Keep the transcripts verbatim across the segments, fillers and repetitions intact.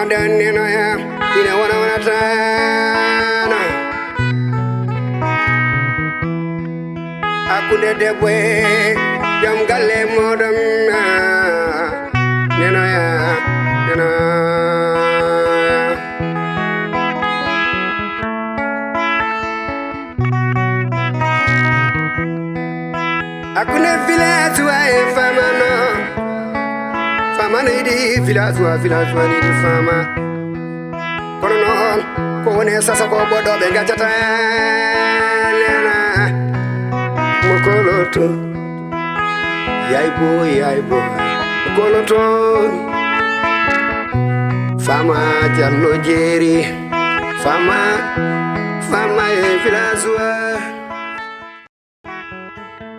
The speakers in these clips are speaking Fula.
Nden nenoya, ina wona wonataana. Hakkunde debbo e jom galle mooɗon, nenoya, nenoya. Hakkunde village wa e famano. Famano yiɗi village wa, village wa yiɗi fama. Kono noon, ko woni e sasa ko ɓoɗɗo ɓe gaccata nena. Mo koloto. Yay boy, yay boy. Mo koloto. Fama Jallo Jeeri. Fama, fama e village wa.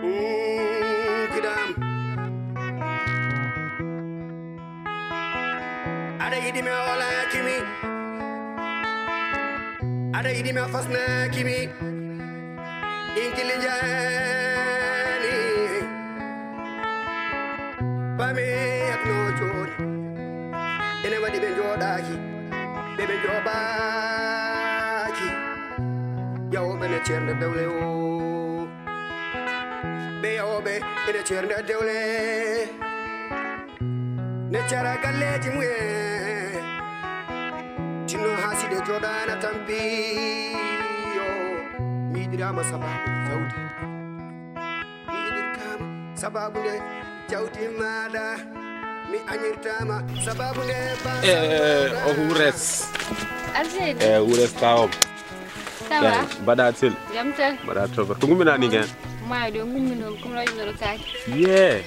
Mm, kidam. Aɗa yiɗi mi a wala kimi. Aɗa yiɗi mi a fasna kimi. Inkili jani. Bami yakno joni. Ene waɗi ɓe jooɗaaki. Ɓe ɓe jooɓaaki. Yawɓe ne ceernde dewle o. Ɓe yawɓe ene ceernde dewle. Ne cara galleeji mumen. Tinno haa siɗe jooɗaana tampi. Yo miiɗiraama sababu jawdi. Mi yiɗirtaama sababu nde jawdi maaɗa. Mi añirtaama sababu nde ba. Eh, o hures. Alseydi. Eh, hures tawam. Ça va? Eh, mbaɗa sel. Jam tan. Mbaɗa tobar. Ko ngumminani gen? Maayo de ngumminon, ko mi waɗino ɗo kaake. Yee.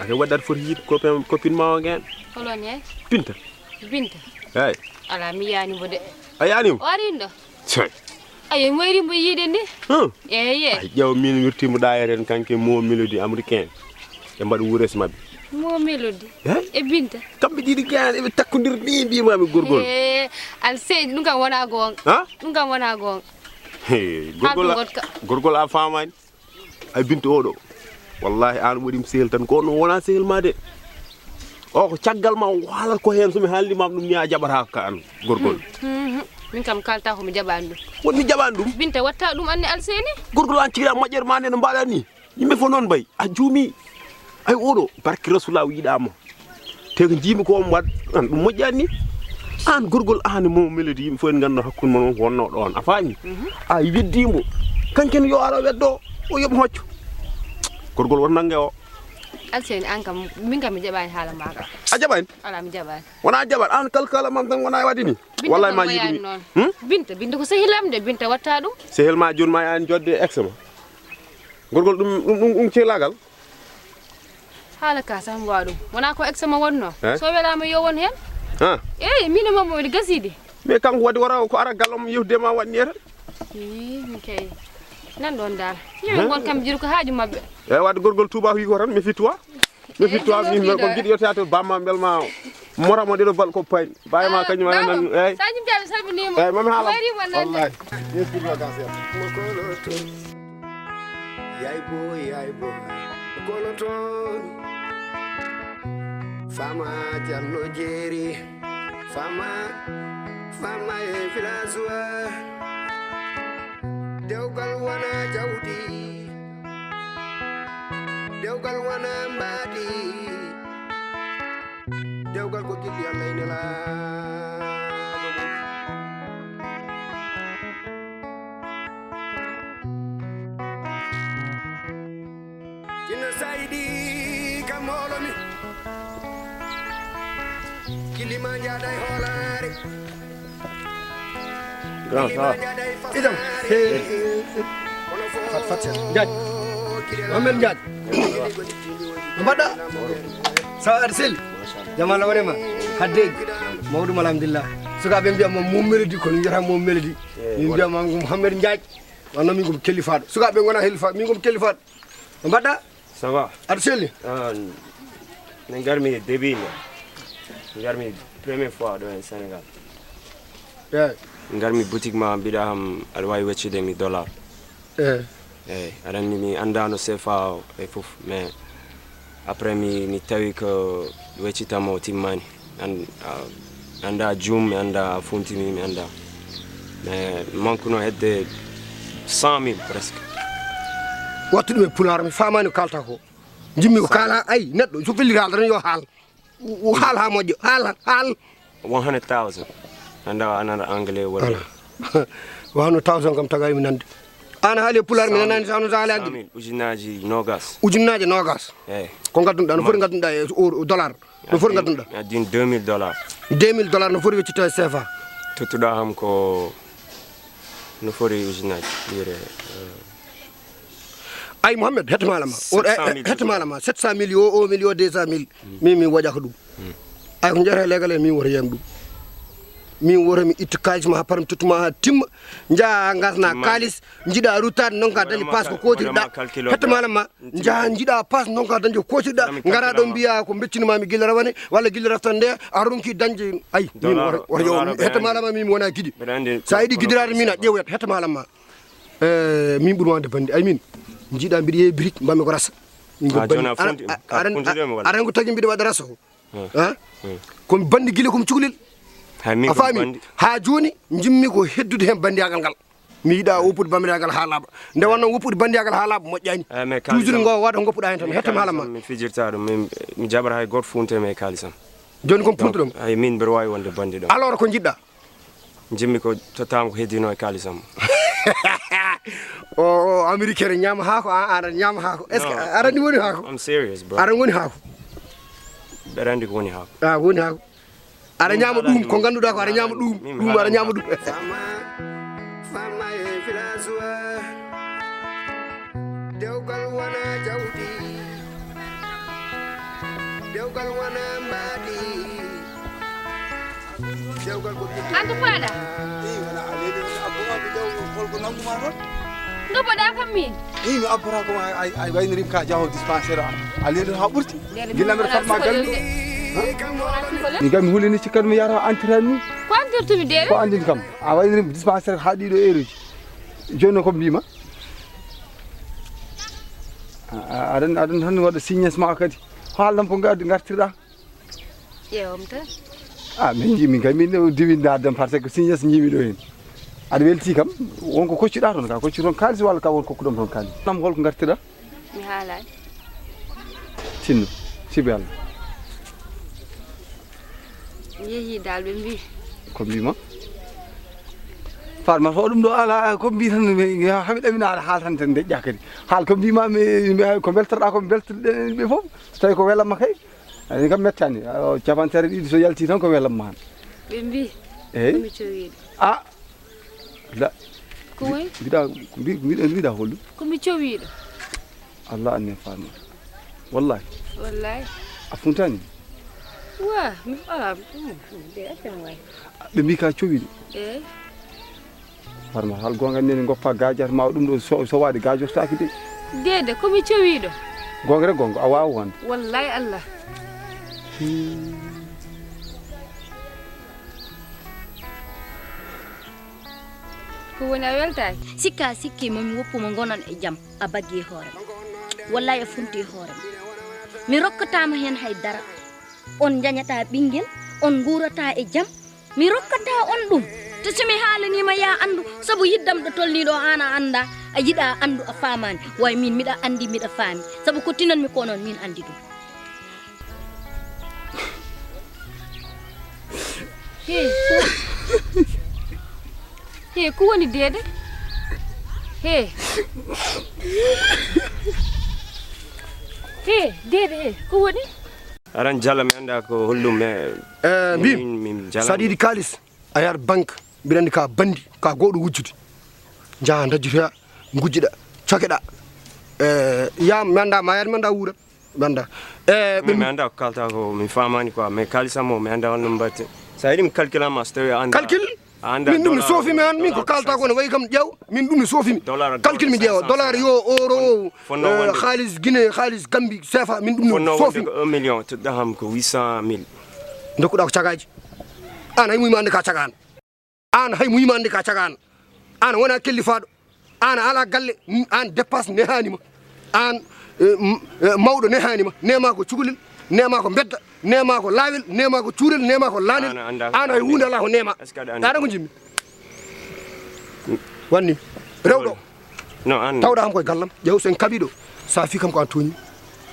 Ake waɗat foti yiɗ copain, copine ma o gen? Holon he? Binta. Binta? Hey. Ala, mi yani mo de. A yani mo? O ari ɗo. Coy. Ayo, mi wayri mo yiide ni. Huh? Eeye. Ay, ƴeew min wirtimo ɗayeren kanke mo Mélodie américain. Ɓe mbaɗa wures maɓɓe. Mo Mélodie. Eh? E Binta. Kamɓe ɗiɗi gaan eɓe takkodir ni mbimami gorgol. Eh, Alseydi, ɗum kam wona goonga. Ha? Ɗum kam wona goonga. He, gorgol a, gorgol a famani. Ay Binta oɗo. Wallahi an waɗi mo sehil tan ko no wona sehil ma de. O ko caggal ma o haalat ko heen so mi haalni ma ɗum ni a jaɓata ka an gorgol. Hmm, hmm, hmm. Min kam kalta ko mi jaɓani ɗum. Won mi jaɓani ɗum? Binta watta ɗum anne Alseydi. Gorgol an cikkira moƴƴere ma nde no mbaɗa ni. Yimɓe fof noon mbayi a juumi. Ay oɗo barke Rasulullah o yiɗama. Te ko jiimi ko omo waɗ an ɗum moƴƴani ni. An gorgol an e mo Mélodie yimɓe fof en nganndu hakkunde mon wonno ɗon a faami. A weddimo kanko ne yo ara weddo o yoɓ hocco. Gorgol won nange o. Alseydi an kam min kam mi jaɓani haala ma ka. A jaɓani? Ala mi jaɓani. Wona jaɓat an kalkala mam tan wona e waɗde ni. Wallahi ma jiɗumi. Hmm? Binta, Binta ko sehilam de, Binta watta ɗum. Sehil ma joni ma yani jodde ex ma. Gorgol ɗum ɗum ɗum ɗum cehlagal. Haala ka tan mbawa ɗum wona ko ex ma wonno. Eh? So welama yo won hen. Ha? Eyi min e mamma woni gaside. Mais kanko waɗi wara ko ara galom yewde ma waɗni eta. Ii min kay nan ɗon dal. Yimɓe gon kam jiru ko haaju maɓɓe. Eyi wadde gorgol tuba ko yiko tan mi fittuwa. Mi fitto am min ko giɗo yotata to bamma mbel ma mora mo ɗeɗo bal ko payn baye ma kañum ana nan. Eyi sajim jaɓe salminima. Eyi mami haala wallahi. Yay boy, yay boy, kolo ton. Fama Jallo Jeeri. Fama, fama e village wa. Dewgal wona jawdi. Dewgal wona mbaadi. Dewgal ko gilli Allah e nelaaɗo mum. Jinno Saydi kam moolomi. Gilli ma njaada e hoolaare. Grand, ça va? Itam. Fat, fat, Diagne. Mohamed Diagne. No mbaɗɗa? Ça va, aɗa selli? Jam Allah wonema. Hadde. Mawɗum alhamdulillah. Sukaaɓe mbiya mo Mum Mélodie kono mbiyata Mum Mélodie. Min mbiya ma ko Mohamed Diagne. Wonno min ko kelifaaɗo. Sukaaɓe ngona helifaaɓe min ko kelifaaɗo. No mbaɗɗa? Ça va? Aɗa selli? Ah, min ngarmi début nde. Min ngarmi première fois ɗo en Sénégal. Eyi. Min ngarmi boutique ma mbiɗa kam aɗa wawi weccude mi dollar. Eyi. Eyi, aɗa anndi mi anndano C F A o e fof, mais après mi, mi tawi ko weccitamo timmani. An, ah, Mi anndaa Jum, mi anndaa Funtimi, mi anndaa. Mais manque no hedde cent mille presque. Wattu ɗum e pulaar, mi faamaani ko kaalta ko. Jimmi ko kaala, ay, neɗɗo so felliti haalta tan yo haal. O haal haa moƴƴo, haal, haal. One hundred thousand. Anndaa a nana anglais wala. Wano tawson kam tagay mi nande. An haali e pulaar mi nanani sano sa haali anglais. Cent mille, ujunnaaji noogas. Ujunnaaji noogas. Eyi. Ko ngadduɗa, no foti ngadduɗa e o dollar? No foti ngadduɗa? Addin deux mille dollars. Deux mille dollars no foti weccito e C F A? Tottuɗa ham ko no foti ujunnaaji wiyete. Ay Mohamed, hetto maala ma. O- Sept cent mille. Hetto maala ma, sept cent mille yo, o million deux cent mille. Min mi waƴa ko ɗum. Ay ko jeeyata e leegal e min wota yeem ɗum. Min wota mi itta kaalis ma ha param tottuma ha timma. Njaha ngasna kaalis, jiɗa ruttaade, ndonka dañde paas ko kootirɗa. Hetto maala ma, njaha jiɗa paas, ndonka dañde ko kootirɗa. Ngara ɗo mbiya ko mbeccinuma mi gila rawane walla gila raftan nde a ronki dañde. Ay min wota yeem. Hetto maala ma, min mi wona giɗi. Sa yiɗi giɗiraade min a ƴeewoyat. Hetto maala ma. Eh, min ɓuri wonde bandi. Ay min, jiiɗa mbiɗa yeeya birik, mbammi ko rasa. Min ko Ah, bandi. Joni a Ar- funti- ar- a funti ar- ɗum walla? Aran ko tagi mbiɗa waɗa rasa ko. Ha? Ko mi bandi gila ko mi cukalel. Hay min A ko faami? Bandi. Ha joni, jimmi ko heddude hen bandiyagal ngal. Mi yiɗa woppude bandiyagal ha laaɓa. Nde wonno woppude bandiyagal ha laaɓa moƴƴani. Eh, mais toujours kalisam- ngo waɗa goppuɗa hen tan. Hetto maala ma. Mi fijirta ɗum, min mi jaɓata hay goto funte me kalisam. Joni kon puntuɗom. Ay min mbeɗa wawi wonde bandi ɗon. Alors ko jiɗɗa? Jimmi ko tottama ko heddino e kalisam. O o américain ne ñaama haako, a aɗa ñaama haako. Est ce que aɗa anndi woni haako? I'm serious, bro. Aɗa woni haako. Mbeɗa anndi ko woni haako. A woni haako. Aɗa ñaama ɗum ko ngannduɗaa ko aɗa ñaama ɗum. Ɗum aɗa ñaama ɗum. Fama e village wa. Dewgal wona jawdi. Dewgal wona mbaadi. Dewgal ko ɓiɗɗo. Antu paɗa. Ii wala a leeli wala abbo ma ɓe jaw holko nanguma toon. Ndoboɗa kam min. Ii mi abbata ko a waynorim ka jaho dispensaire am. A leeli ha ɓurti. Gila mbeɗa fatma galle. Mi gam mi hulini cikkat mi yara entraîne ni. Ko andirtumi de. Ko andin kam a waynorim dispensaire ha ɗiɗo heure uji. Joni ko mbima? Aɗan aɗan tan waɗa signes ma kadi. Haalnam ko ngartirɗa. Ƴeewam tan. A min jii min kay min ɗo diwinda addam par ce que signes jiimi ɗo hen. Aɗa welti kam wonko koccuɗa toon ka koccu toon kalis walla ka won kokkuɗam toon kalis? Nam holko gartiɗa? Mi haalani. Tinno sibi Allah. Mi yeehi dal ɓe mbi. Ko mbima? Farma fo ɗum ɗo ala ko mbi tan hami ɗamina aɗa haal tan tan deƴƴa kadi. Haal ko mbima ko beltorɗa ko beltorɗen ɓe fof so tawi ko welamma kay. Ani kam mettani capantere ɗiɗi so yalti tan ko welamma han. Ɓe mbi. Eyyi. Komi cowiɗo. A la. Ko wayi? Mbiɗa mbiɗa mbiɗa holɗum? Komi cowiɗo. Allah anne farma. Wallahi. Wallahi. A funtani? Wa mi ala. De affaire wayi. Ɓe mbi ka cowiɗo. Eyyi. Farma hal gonga neni goppa gajata ma ɗum ɗo so so waɗi gajortaki de. Dede komi cowiɗo. Gonga rek gonga a wawa wonde. Wallahi Allah. Ko woni a weltaki? Sikka sikki momi woppu mo gonon e jam a baggi hoore ma. Wallahi a funti hoore ma. Mi rokkatama hen hay dara. On jañata ɓinguel on guurata e jam. Mi rokkata on ɗum. To somi haalanima ya andu sabu yiddam ɗo tolniɗo an a anda a yiɗa andu a famani. Way min miɗa andi miɗa faami sabu ko tinanmi ko non min andi ɗum. He ko woni dede? He he dede he ko woni? Aran jalla mi anda ko holɗum e mbimi saɗa yiɗi kalis a yar banque mbiɗa andi ka bandi ka gowɗo wujjude jaha dajjotoya gujjiɗa cokeɗa. Ya mi anda ma yar mi anda wuurat mi anda. Mi anda ko kalta ko mi famani quoi mais kalisam o mi anda holno mbatte sa yiɗi mi calcule ma so tawi a anda. Calcule. Min ɗum mi soofimi an min ko kalta ko ne wayi kam ƴeew min ɗum mi soofimi. Calcule mi ƴeewa dollar yo euro o haalis guine haalis gambi sefa min ɗum mi soofimi. Un million toɗɗa ham ko huit cent mille. Dokkuɗa ko cagaji. An hay muyima ande ka cagano. An hay muyima ande ka cagano. An wona kellifaɗo. An ala galle an dépense nehanima. An mawɗo nehanima nema ko cukalel nema ko bedda. Neema ko laawel, neema ko cuurel, neema ko laanel. Aan a anndaa ko aan hay huunde alaa ko neema. Est-ce que aɗa anndi? Aɗa ko njimmi. Wanni. Rewɗo. Non, aan. Tawɗa kam koye gallam. Ƴeew so en kaɓii ɗo. So a fii kam ko aan tooñi.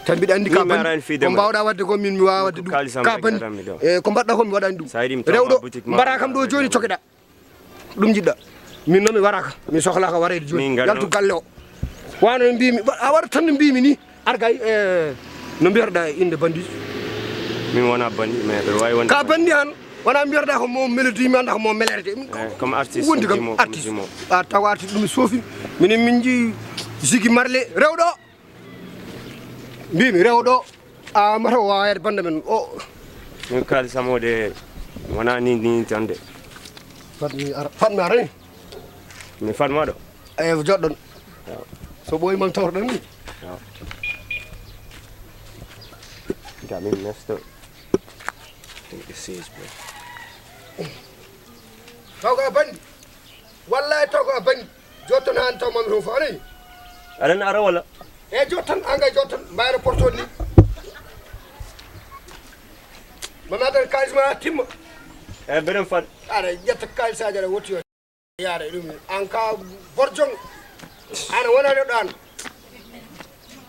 Tan mbiɗa anndi ka banndi. Ko mbaawɗa waɗde ko min mi waawa waɗde ɗum. Ka banndi. E ko mbaɗɗa ko mi waɗani ɗum. Rewɗo. Mbaɗa kam ɗo jooni cokeɗa. Ɗum njiɗɗa. Min noon mi waraaka. Mi sohlaaka wareede jooni. Yaltu galle o. Wano no mbimi, a waɗat tan no mbimi ni. Ar gay, e, no mbiyataɗa innde bandiiji? Min wona bandi, mais ɓe wawi wonde ka bandi han. Wona mbiyataɗa ko mo mélodie, mi annda ko mo melerte. Min ko, eh, comme artiste, wondi kam artiste. A tawa artiste ɗum soofi. Minen min nji Ziggy Marley rewɗo. Mbimi rewɗo. A mata o wawa yaade banda men o. Min kaali samode wona ni ni tan de. Fatmi ara, fatmi ara ni. Mi fatma ɗo. Eyi, joɗɗon. So ɓooyi man tawtoɗon ni. Ga min nesto. Taw ko a bandi. Wallahi taw ko a bandi. Jottan han taw mami hon fo anayi. Aɗan ara wala? E jottan, an ga jottan, mbayra portol ni. Mami adan kalis ma timma. E beɗen fan. Ara ƴetta kalis aji aɗa wotti o. Yaara e ɗum ni. An ka borjong. Ana wona neɗɗo an.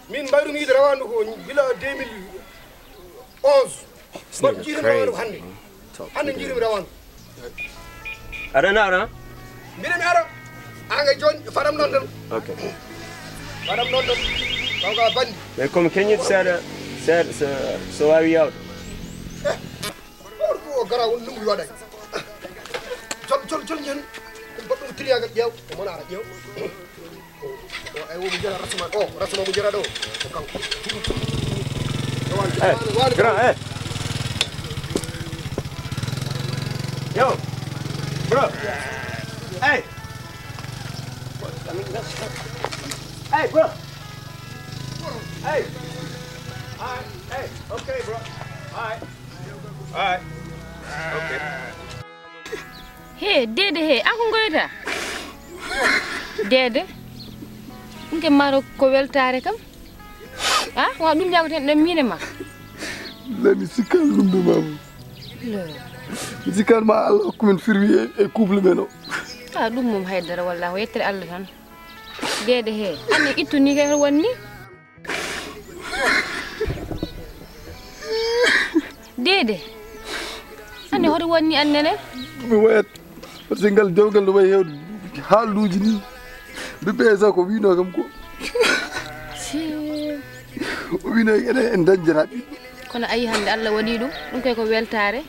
Min mbayrum yiide rawandu ko gila deux mille onze. Mbaɗ jiiɗum rawandu ko hannde. Hannde jiiɗum rawandu. Aɗa naara? Mbiɗa mi ara. An ga jooni faɗam noon tan. Ok. Faɗam noon tan. Taw ka bandi. Mais comme keñit seeɗa, seeɗa, so, so waawi yaawde. Oɗo ko o gara won ɗum waɗay. Jol, jol, jol, jol. Goɗɗum triangle ƴeew. O mona ara ƴeew. O, o, ay, o mo jara rasuma. O, rasuma mo jara ɗo. Ko kanko. Eh, grand, eh. Yo, bro. Hey. Hey, bro. Hey. All right. Hey. Okay, bro. All right. All right. Okay. He, Deede, he, an ko ngoyta? Deede, ɗum ke maro ko weltaare kam. Ah, wa ɗum jagoten ɗen miine ma. Lami sikkan ɗum de mamu. Mi sikkan ma Allah hokku men firwi e, e couple men o. Ah, ɗum mum haydara walla ko yettere Allah tan. Deede he. Anne ittu ni kay wonni. Deede. Anne hoto wonni annene. Mi wayat. Parce que ngal dewgal no wayi hewde haaluuji ni. Ɓiɓɓe e ko wino kam ko. Si. O wino ene en dañjata ɓiɓɓe. Kono ayi hannde Allah waɗi ɗum. Ɗum kay ko weltaare.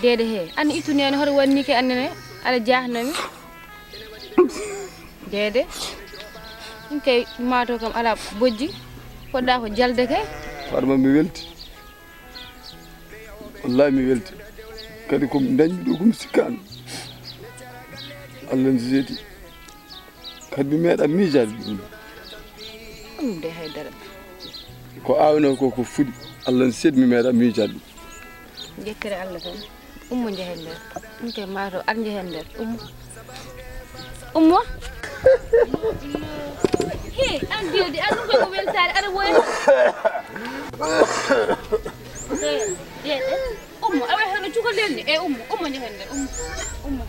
Deede he. Anne ittu ni hoto wonni ke annene. Aɗa jahnomi. Deede. Ɗum kay maato kam ala bojji. Poɗɗa ko jalde kay. Farma mi welti. Wallahi mi welti. Kadi ko mi dañmi ɗo ko mi sikkaano. Allah ne seedi. Kadi mi meeɗa miijaade ɗum. Ɗum de haydara. Ko aawno ko ko fuɗi. Allah ne seedi mi meeɗa miijaade ɗum. Jekkere Allah tan. Ummo njehen nder. Ɗum kay maato ar njehen nder. Ummo. Ummo. He, an Deede, an ɗum ko weltaare, aɗa woya. He, Deede. Ummo, awa hono cukalel ni. E ummo, ummo njehen nder. Ummo. Ummo.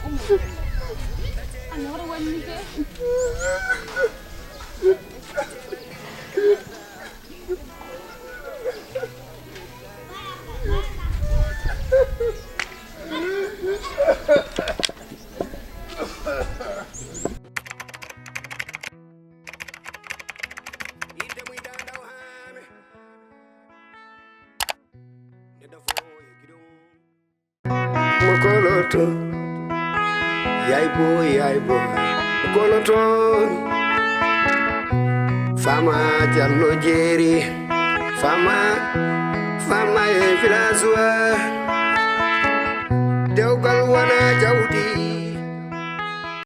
Ummo. An hoto wonni ke. Mokoloto. Yay boy, yay boy. Mokoloto. Fama Jallo Jeeri. Fama, fama e village wa. Dewgal wona jawdi.